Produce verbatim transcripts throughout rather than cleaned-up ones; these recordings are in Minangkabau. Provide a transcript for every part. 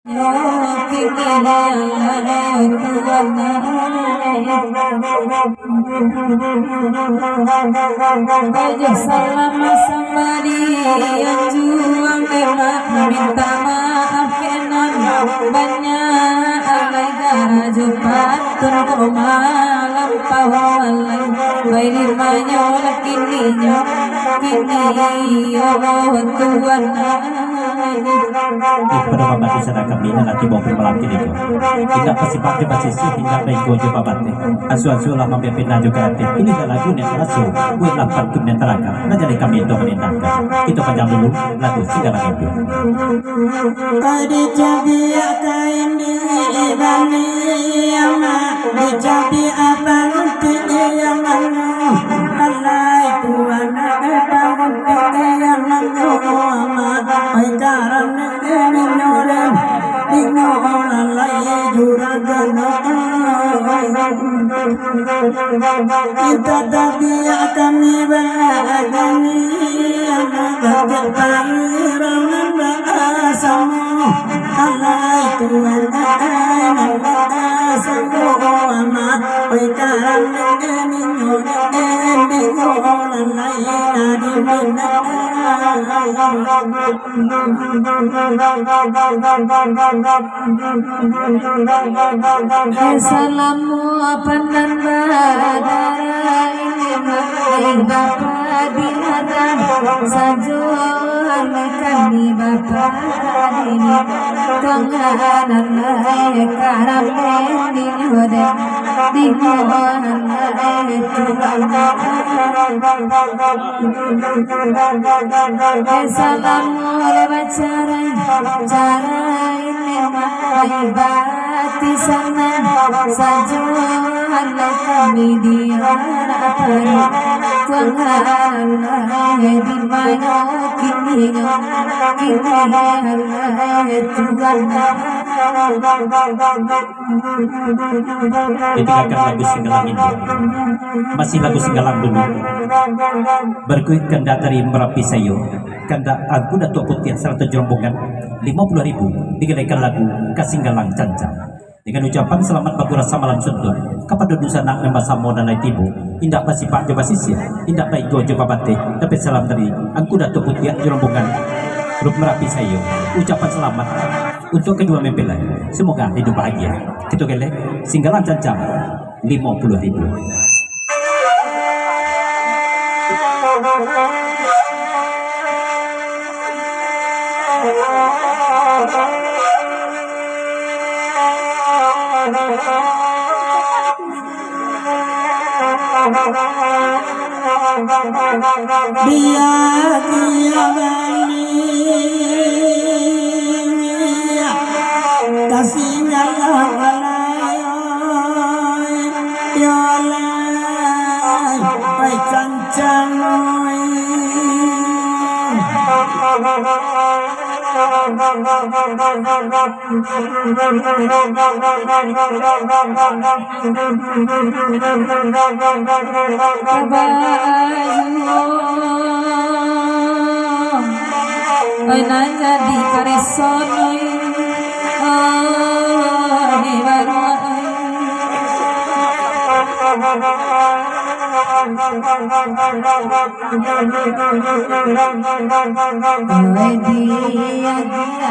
Paja salam sambalian juo, demak minta maaf kenan banyak, alai garajo patun ko malampau alai. Pai di manyo lah kininyo, kini iyo Tuhan. Ih, pado mambati sadang kami, nan lah tibo pai malam kini ko. Indak basipak jo basisiah, indak baigo jo babateh. Asuah-asuah lah mambiak pina jo karateh. Inilah lagu nan taraso, buek lah pantun nan taragak. Lah jadi kami tu manindangkan. Kito panjang dulu lagu Singgalang Rindu. Dicabiak kain di bali ama, dicabiak panti yang anu. Alai Tuhan, panti yang anu ama. Oi, karam ni nyoren, tinggal lai juragan. Kita tabiak kami bagani, anak batik panggiran nanda asamo. Alai Tuhan, nanda asamo, amat pekarang ini nyonya, ini nyonya, lai nadi nanda. Salamu pandan badara ini, mah, ai bapa di ladang sajo, anak kami bapa ini, tuangan anak karame di hoden, di hoden, anak tuangan. Salamu bacarai, carai memang bati sanang sajo, anak kami di anak pari, tuangan di manyo kininyo, kini anak tuangan. Ditinggalkan lagu Singgalang ini. Masih lagu Singgalang dulu. Berikut kandak dari Marapi Sayo, kandak Angku Datuak Putiah sarato jo rombongan, limo puluah ribu, digadaikan lagu Ka Singgalang Cancang. Dengan ucapan salamat bakurasa malam suntuak, kapado dunsanak nan basamo nan lai tibo, indak basipak jo basisiah, indak baigo jo babateh, dapek salam dari Angku Datuak Putiah jo rombongan, grup Marapi Sayo. Ucapan salamat untuak kaduo mempelai. Semoga hidup bahagia. Kito galeh, Singgalang Cancang, limo puluah ribu. Biak, biak, biak, kasih nyalah walai, yo lai, pai cancang, oi. Bayu, oi, nan jadi kareso, oi, oi, baru, oi. Oi, dia, dia,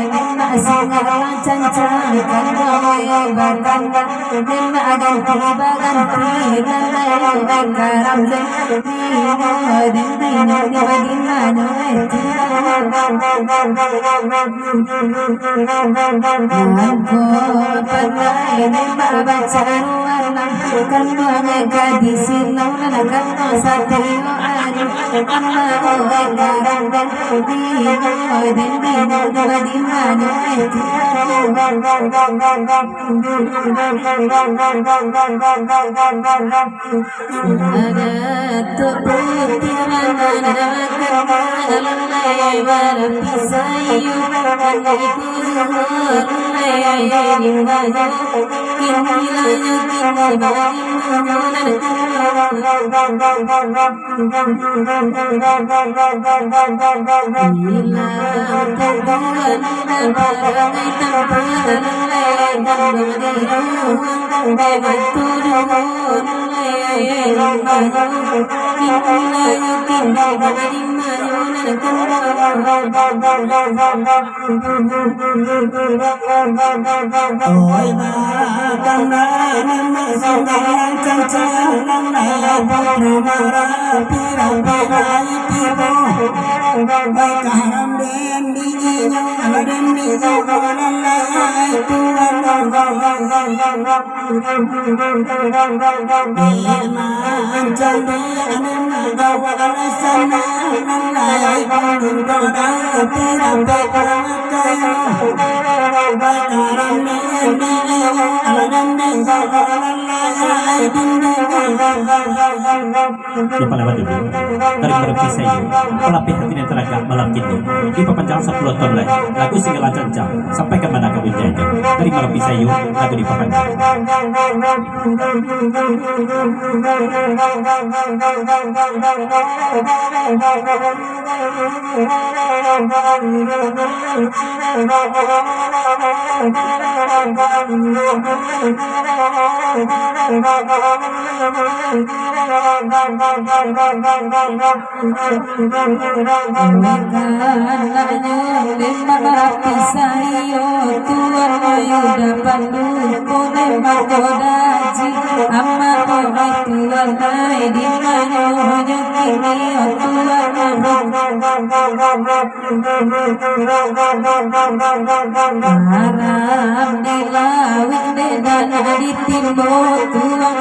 dia, nak Singgalang Cancang, kan, oi, bakanda, demak ganti, baganti, nan ayo, oi, karam, den, ni, oi, den, ni, ni, ni, di mano, oi, Angku pandai demak bacaruan, kanduang gadih silau nan kanduang satio ari, kanduang gadang dan putih, dendeng di mano itu. Datuk Putih Rana, Rana, Rana, Rana, Rana, Rana, Lupa lewat dulu. Dari Merapi Sayu, pelapih hati nan taragak malam kini. Dipapanjang sapuluah ton lai. Lagu Singgala Cancang, sampai ka mana ka bunyi aja. Dari Merapi Sayu, lagu dipapanjang. Marapi Sayu, Tuan Mayu dapat lupo, memang godaji. Amat orai Tuan ai, di manonyo kini, Tuan Mayu. Garam di lauik dek, dan di timbo Tuan,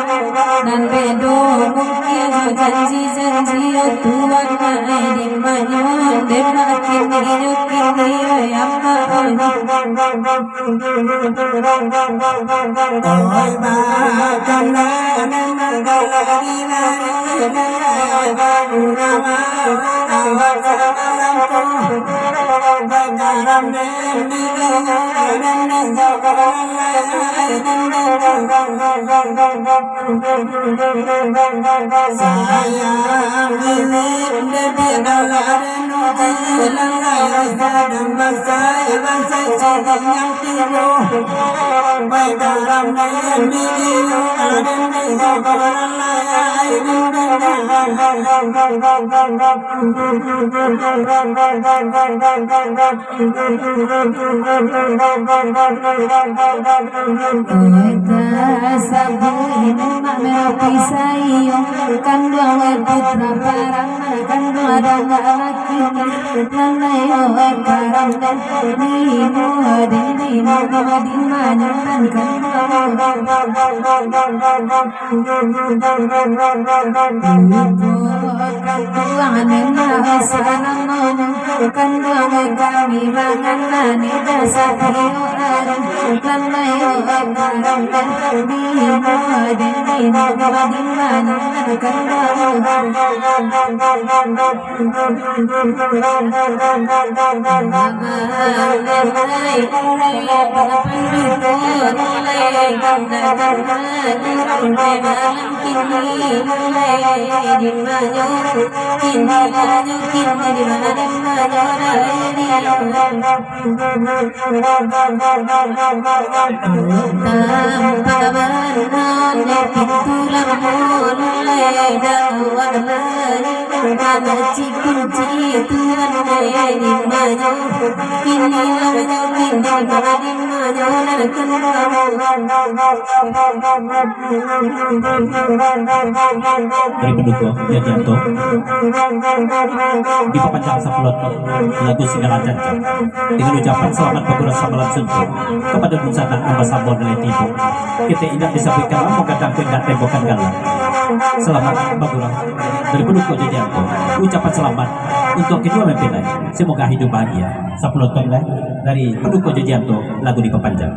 nan bedo mungkin jo janji-janji Tuan, ai di manyo dek makin iyo kini, ai amak. Oi, bakana nan galari-lari, awak samalam ko, bagaram. Oi, tasabuik namo Merapi Sayu, kanduang putra Paraman, kanduang dangak laki, nan layo karam dan limo, dan limo di manyo nan kanduang. Kanduang nan salamonyo, kanduang kami manganani dasar iyo ari, lambaiyo karam dan limo, dini di mano kanduang. Tampek bana di pintu lampu, mulai dakwah lai, kunci-kunci Tuan ai di manyo, kini lah nyo kini di manyo nan kanduang. Dari Paduko Jodianto, dipapanjang sapuluah ton lagu Singgala Cancang, dengan ucapan selamat bagurak samalam suntuak kapado dunsanak nan basamo nan lai tibo. Kito indak disabuikkan lamo, gadang ko indak tembokan galang. Selamat bagurak dari Paduko Jodianto. Ucapan selamat untuak kaduo mempelai. Semoga hidup bahagia. Sapuluah ton lai dari Paduko Jodianto, lagu dipapanjang.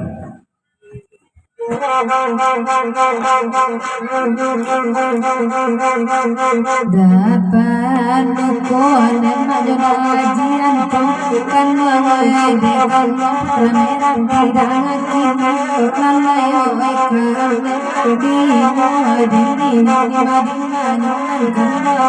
Dapan duko nemak jo gajian tu, kan mangoi dek Allah, ramai-ramai tidak ngerti, lalai oi karang di muadin di madinah nyoman kandang.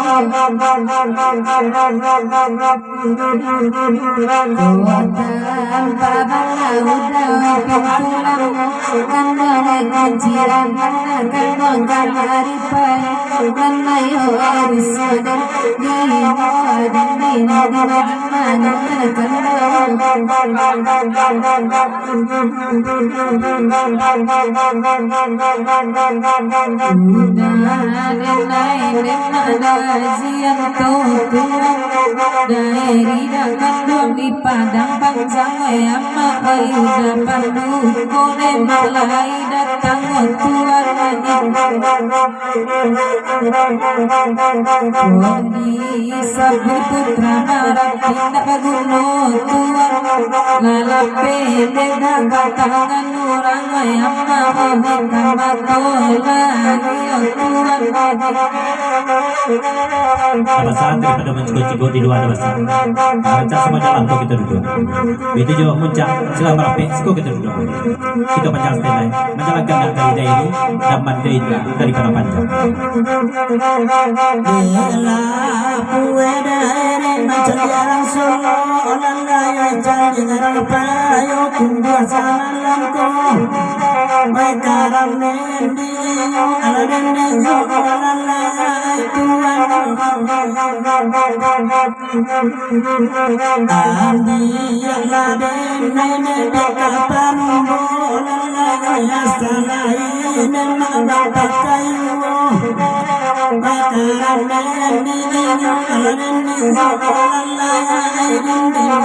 Kota Ampabana udah pintu lamo, kandang kunciran, kandang kamari pai, kandang yo arisodan, di muadin di madinah nyoman kandang. Udah denai nemak gajian tu tuan, dari dah kanduang di Padang Panjang, eh, amak, eh, udah panduko nemak lai datang, oh, tuan. Di Sabun Putra Marap indak baguno tuan, lalapeh dek tangan urang, yang mamohon ka mato lai, oh, tuan. Dah basa daripado mancigok-cigok di lua dah basa. Rancak samo jalan ko kito duduak. Baitu jo muncak, silakan marapek, siko kito duduak. Kito panjang standby, manjalankan dari Dairi, Daman Dairi dari Padang Panjang. Bela pue Dairi mancaliak Rasulullah, lalai caliak rapayo kumbuah samalam ko. Baik karam dendinyo, ala dendinyo, lalai tuan. Ambiaklah denai dek ka parumbo, lalai ya salai nemak bapakaiyo. Bakaran dendinyo, lalai dendinyo, lalai dendinyo.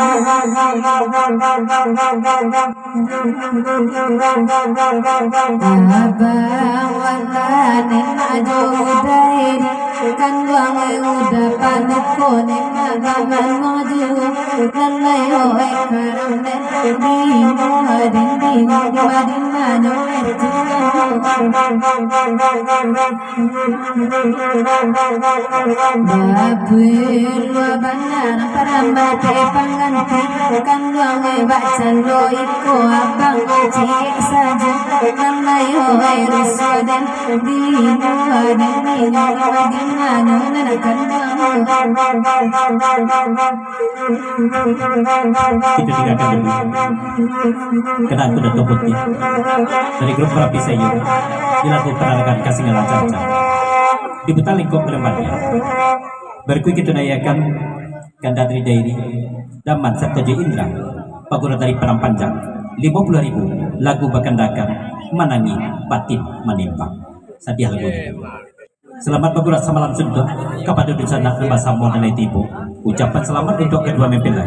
Abang Wan nemak jo Udairi, kanduang Uda panuko nemak bamanuang juo. Lalai oi karang den, di muha den, di muha den, di muha den. Bapulua bana parambat panganti, kanduang bak cando iko abang ciek sajo. Nan layo ruso den, di muha den, di muha den, di mano nan kanduang. Kito tinggakan dulu. Kena aku Dato Putih dari grup Merapi Sayur, di lagu Panarakan Kasih Ngalah Caca. Diputar lengkok berempat ya. Berikut kito nayakan ganda dari Dairi, Daman Sarto Jo Indra, Pagura dari Padang Panjang, limo puluah ribu, lagu bakandakan Manangih Batin Manimbang. Sadiah lagu ni. Selamat bagura samalam suntuak kapado dunsanak nan basamo nan lai tibo. Ucapan selamat untuak kadua mempelai.